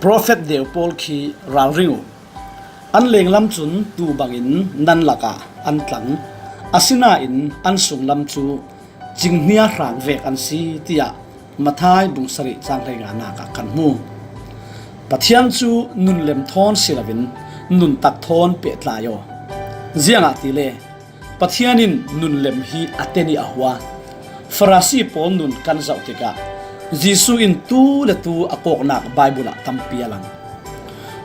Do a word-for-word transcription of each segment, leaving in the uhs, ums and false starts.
Profet deu pawl khi ralring uh. An lenglam cun tuu bangin nan lakah an tlang, asinain an sunglam cu cinghnia hrang vek an si, tiah Matthai bung sarih cang hleinganak ah kan hmu. Pathian cu nun lem thawn si loin nun tak thawn pehtlai aw. Ziangahtile Pathian in nun lem hi a ten i a hua. Farasi pawl nun kan zoh tikah Jesuh in tu le tu a kawknak Baibal ah tampi a lang.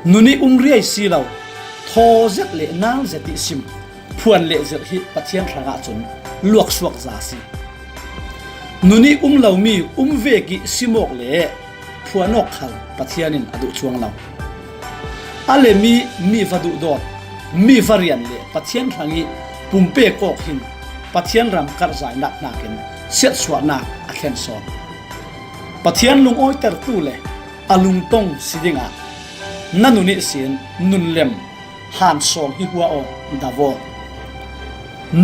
Nun i um riai si lo, thaw zet le nal zet i sim, phuan le zirh hi Pathian hrangah cun luaksuak za a si. Nun i um lomi um vek i sim awk le phuan awk khal Pathian in a duh cuang lo. A lem i mi va duhdawt, mi va rian le Pathian hrang i pumpek awk hin Pathian ram karhzainak hnakin siatsuahnak a thlen sawn. Pathian lungawitertu le a lungtong si dingah na nun ihsin nun lem han sawng hi hua aw, davaw.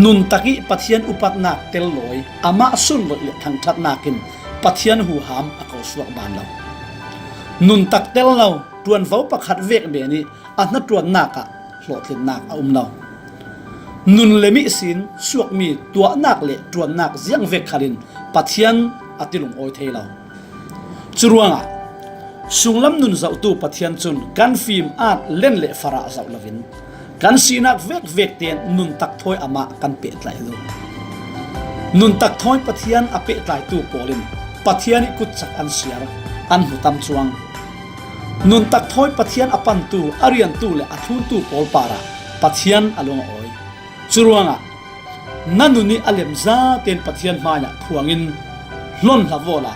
Nun tak i Pathian upatnak tel lawi, amah sunloih le thangṭhatnak in Pathian huham a ko suak ban lo. Nun tak tel lo, ṭuanvo pakhat vek men i a hnaṭuannak ah hlawhtlinnak a um lo. Nun lem ihsin suakmi tuahnak le ṭuannak ziangvek khalin Pathian a ti lungawi thei lo. Curuangah sunglam nun zohtu Pathian cun kan fim at len le farah zoh loin kan sinak vekvek tein nun tak thawi amah kan pehtlaih duh. Nun tak thawi Pathian a pehtlaitu pawl in Pathian i kutcak an siar, an hmutam cuang. Nun tak thawi Pathian a pantu, a riantu le a thluntu pawl parah Pathian a lung a awi. Curuangah na nun i a lem zaten Pathian hmaiah phuangin hlon hlavawla,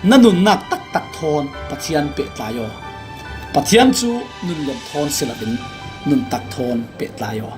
na nunnak taktak thawn Pathian pehtlai aw. Pathian cu nun lem thawn si loin nun tak thawn pehtlai aw.